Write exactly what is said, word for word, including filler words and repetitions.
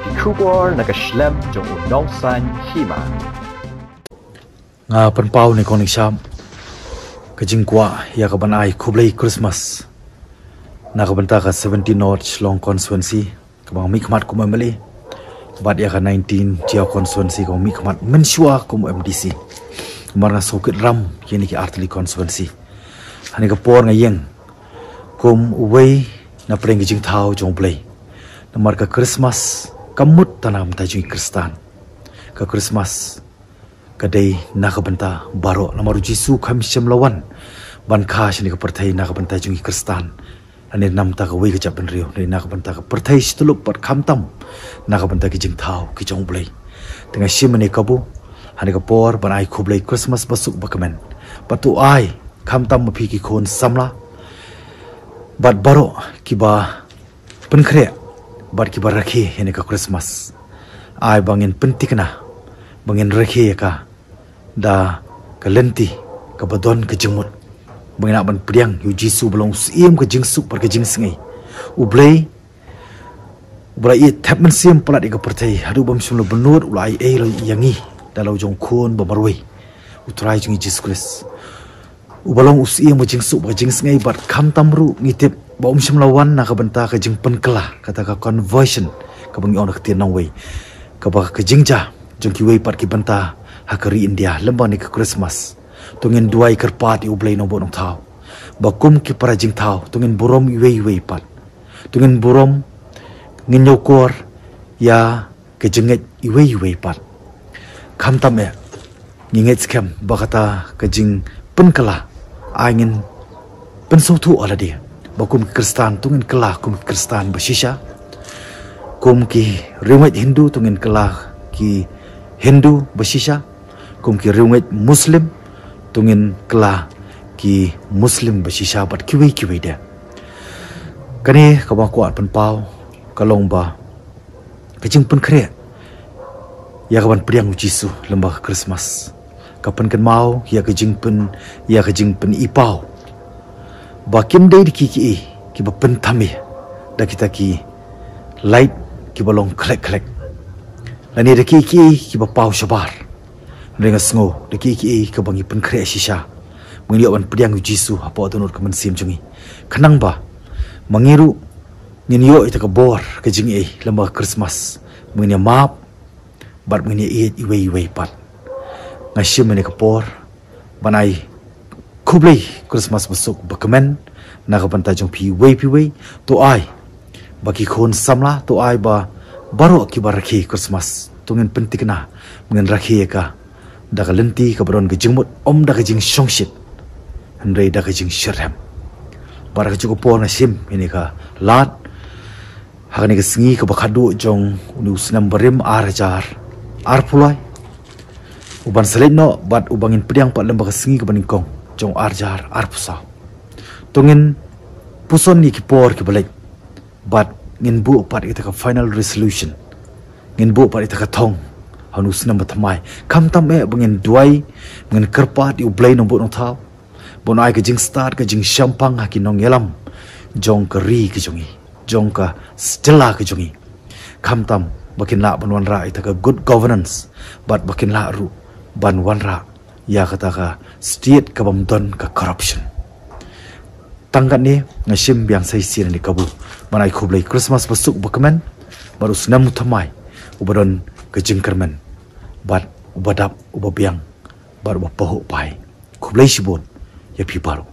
Ki khubor na ka shlem jong u nongsan hima. Nga pynpaw ne kong ning sham ka jingkwah ïa ka ban ai khublei Christmas na ka bynta ka seventeen North Shillong constituency, ka bang mih khmat kum M L A, bad ïa ka nineteen Jia constituency ka bang mih khmat mynshuwa kum M D C. Namar nga sngewkit ram ïa kine ki artylli constituency. Hane ka por nga ïeng kum uwei na pdeng ki jingthaw jong U Blei. Namar ka Christmas kam mut tang na ka bynta jong ki Khristan. Ka Christmas ka dei na ka bynta baroh. Namar u Jisu kam shym la wan ban kha shane ka pyrthei na ka bynta jong ki Khristan, lane na ka bynta kawei ka jaitbynriew, lane na ka bynta ka pyrthei shi tyllup pat, khamtam na ka bynta ki jingthaw ki jong U Blei. Te nga shim ïa kane ka por, hane ka por ban ai khublei Christmas basuk bakmen. Bad to ai khamtam ma phi ki khun samla bad baroh kiba pynkhreh bad kiba rakhe ïa kane ka Christmas. Ai ba ngin pyntikna, ba ngin rakhe ïa ka da ka lynti kaba don ka jingmut, ba ngin lah ban pdiang ïa u Jisu ba long u Syiem ka jingsuk bad ka jingsngi. U Blei uba la ïeit thep mynsiem palat ïa ka pyrthei, haduh bym shym la bynnud u la ai ei ïa ngi da la u jong u Khun ba marwei, U Trai jong ngi Jisu Khrist, uba long u Syiem ka jingsuk bad ka jingsngi. Bad khamtam ruh ngi tip ba um shym la wan na ka bynta ka jingpynkylla, kata ka conversion kaba ngi ong da ka ktien nongwei, kaba ka jingjia jong kiwei pat ki bynta ha ka ri India lem bad kane ka Christmas. To ngin duwai kyrpad ïa U Blei Nongbuh Nongthaw ba kum ki para jingthaw to ngin burom iwei iwei pat. To ngin burom, ngin ñiewkor ïa ka jingngeit iwei iwei pat. Khamtam eh ngi ngeit skhem ba kata ka jingpynkylla, ai ngin pynsngewthuh ïa lade ba kum ki Khristan to ngin kylla kum ki Khristan ba shisha, kum ki riewngeit Hindu to ngin kylla ki Hindu ba shisha, kum ki riewngeit Muslim to ngin kylla ki Muslim ba shisha, bad kiwei kiwei de. Kane kaba nga kwah pynpaw ka long ba ka jingpynkhreh ïa ka ban pdiang u Jisu lem bad ka Christmas ka pynkynmaw ïa ka jingpyn, ïa ka jingpynipaw ba kim dei da kiei kiei kiba pynthame da kita ki light kiba long khlek khlek, lane da kiei kiei kiba paw shabar. Hynrei nga sngew da kiei kiei kaba ngi pynkhreh shisha, ba ngin ïoh ban pdiang u Jisu hapoh dohnud ka mynsiem jong ngi, khnang ba ma ngi ruh ngin ïoh ïa ka bor ka jingaiei lem bad ka Christmas, ba ngin ïa map bad ba ngin ïa ïeit iwei iwei pat. Nga shim ïa kane ka por ban ai khublei Christmas basuk bakmen na ka bynta jong phi iwei pa iwei. To ai ba ki khun samla, to ai ba baroh kiba rakhe Christmas to ngin pyntikna, ngin rakhe ïa ka da ka lynti kaba don ka jingmut, ym da ka jingshongshit, hynrei da ka jingshitrhem. Bad ha kajuh ka por nga shim ïa kane ka lad ha kane ka sngi kaba khatduh jong une u snem barim ar hajar arphew lai, u ban sa leit noh bad u ban ngin pdiang pat lem bad ka sngi kaba nyngkong jong ar hajar arphew saw. To ngin puson ïa ki por kiba leit bad ngin buh pat ïa ka final resolution, ngin buh pat ïa ka thong ha une u snem ba thymmai. Khamtam eh ba ngin duwai, ngin kyrpad ïa U Blei Nongbuh Nongthaw ba un ai ka jingstad ka jingshemphang ha ki nongïalam jong ka ri ka jong ngi, jong ka state ka jong ngi, khamtam ba kin lah ban wanrah ïa ka good governance bad ba kin lah ruh ban wanrah ïa kata ka state kabym don ka corruption. Tang katne nga shim biang sa shisien ïa kane ka bynta ban ai khublei Christmas basuk bakmen bad u snem u thymmai uba don ka jingkyrmen bad uba dap, uba biang bad uba pahuh pahi. Khublei shibun ïa phi baroh.